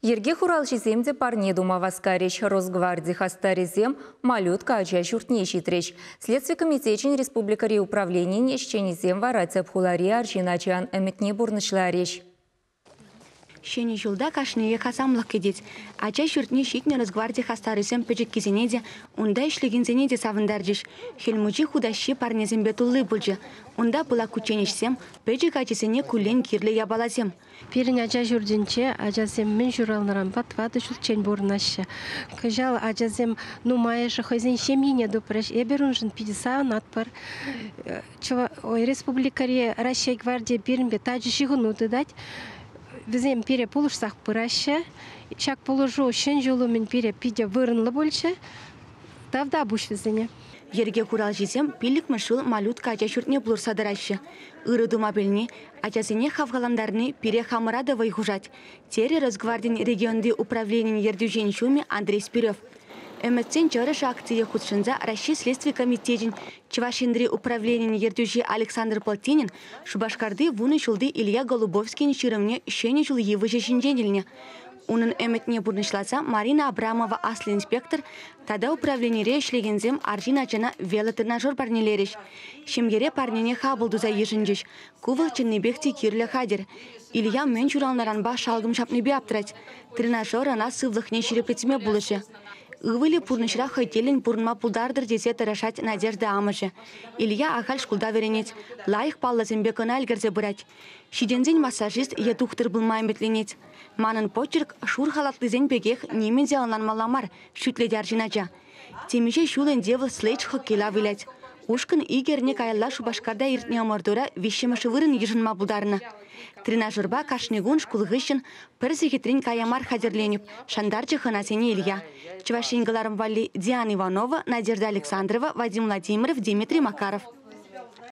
Йӗрке хуралҫисем те парне тума васкарӗҫ. Росгварди хастарӗсем «Малютка» ача ҫуртне ҫитрӗҫ. Следстви комитечӗн республикӑри управленийӗн ӗҫченӗсем вара тӗп хулари арҫын ачан ӗмӗтне пурнӑҫларӗҫ. Ҫӗнӗ ҫулта кашниех асамлӑх кӗтет. Ача ҫуртне ҫитнӗ Росгварди хастарӗсем пӗчӗккисене те, унта ӗҫлекенсене те савӑнтарчӗҫ. Хӗл Мучи хутаҫҫи парнесемпе тулли пулчӗ. Унта пылак кучченеҫсем, пӗчӗк ачасене куллен кирлӗ япаласем. Пирӗн ача ҫуртӗнче ачасем мӗн ҫуралнӑранпа 4 ҫулччен пурӑнаҫҫӗ. Кӑҫал ачасем нумайӑшӗ хӑйсен ҫемйине тупрӗҫ. Эпир уншӑн питӗ савӑнатпӑр. Республикӑри Раҫҫей гвардийӗ пирӗнпе тачӑ ҫыхӑну тытать. Вӗсем пире пулӑшсах пыраҫҫӗ. Ҫак пулӑшу ҫӗн ҫул умӗн пире питӗ вырӑнлӑ пулчӗ. Тавтапуҫ вӗсене. Йӗрке хуралҫисем 5-мӗш ҫул «Малютка» ача ҫуртне пулӑшса тӑраҫҫӗ. Ырӑ тума пӗлни, ачасене хавхалантарни пире хамӑра та вӑй хушать, терӗ Росгвардин регионти управленийӗн ертӳҫин ҫумӗ Андрей Спирев. Ӗмӗтсен чӑрӑшӗ акцие хутшӑнса Раҫҫей Следстви комитечӗн Чӑваш Енри управленийӗн ертӳҫи Александр Полтинин Шупашкарти 10 ҫулти Илья Голубовскийӗн ҫырӑвне Ҫӗнӗ ҫул йывӑҫӗ ҫинчен илнӗ. Унӑн ӗмӗтне пурнӑҫласа Марина Абрамова аслӑ инспектор тата управленире ӗҫлекенсем арҫын ачана велотренажер парнелерӗҫ. Ҫемьере парнене хапӑл туса йышӑнчӗҫ. Ку вӑл чӑннипех те кирлӗ хатӗр. Илья мӗн ҫуралнӑранпа шалкӑм ҫапнипе аптрать. Тренажер ӑна сывлӑхне ҫирӗплетме пулӑшӗ. Ывӑлӗ пурнӑҫра хӑй тӗллӗн пурӑнма пултартӑр тесе тӑрӑшать Надежда амӑшӗ. Илья ахаль шкулта вӗренет, лайӑх паллӑсемпе кӑна ӗлкӗрсе пырать. Ҫитӗнсен массажист е тухтӑр пулма ӗмӗтленет. Манӑн почерк шур халатлисен пекех нимӗн те ӑнланмалла мар, шӳтлет арҫын ача. Темиҫе ҫул ӗнтӗ вӑл следж хоккейла вылять. Ушкӑн икӗ эрне каялла Шупашкарта иртнӗ ӑмӑртура 3-мӗш вырӑн йышӑнма пултарнӑ. Тренажерпа кашни кун шкул хыҫҫӑн пӗр сехетрен кая мар хатӗрленӗп, шантарчӗ хӑнасене Илья. Чӑваш Ен кӑларӑм валли Диана Иванова, Надежда Александрова, Вадим Владимиров, Дмитрий Макаров.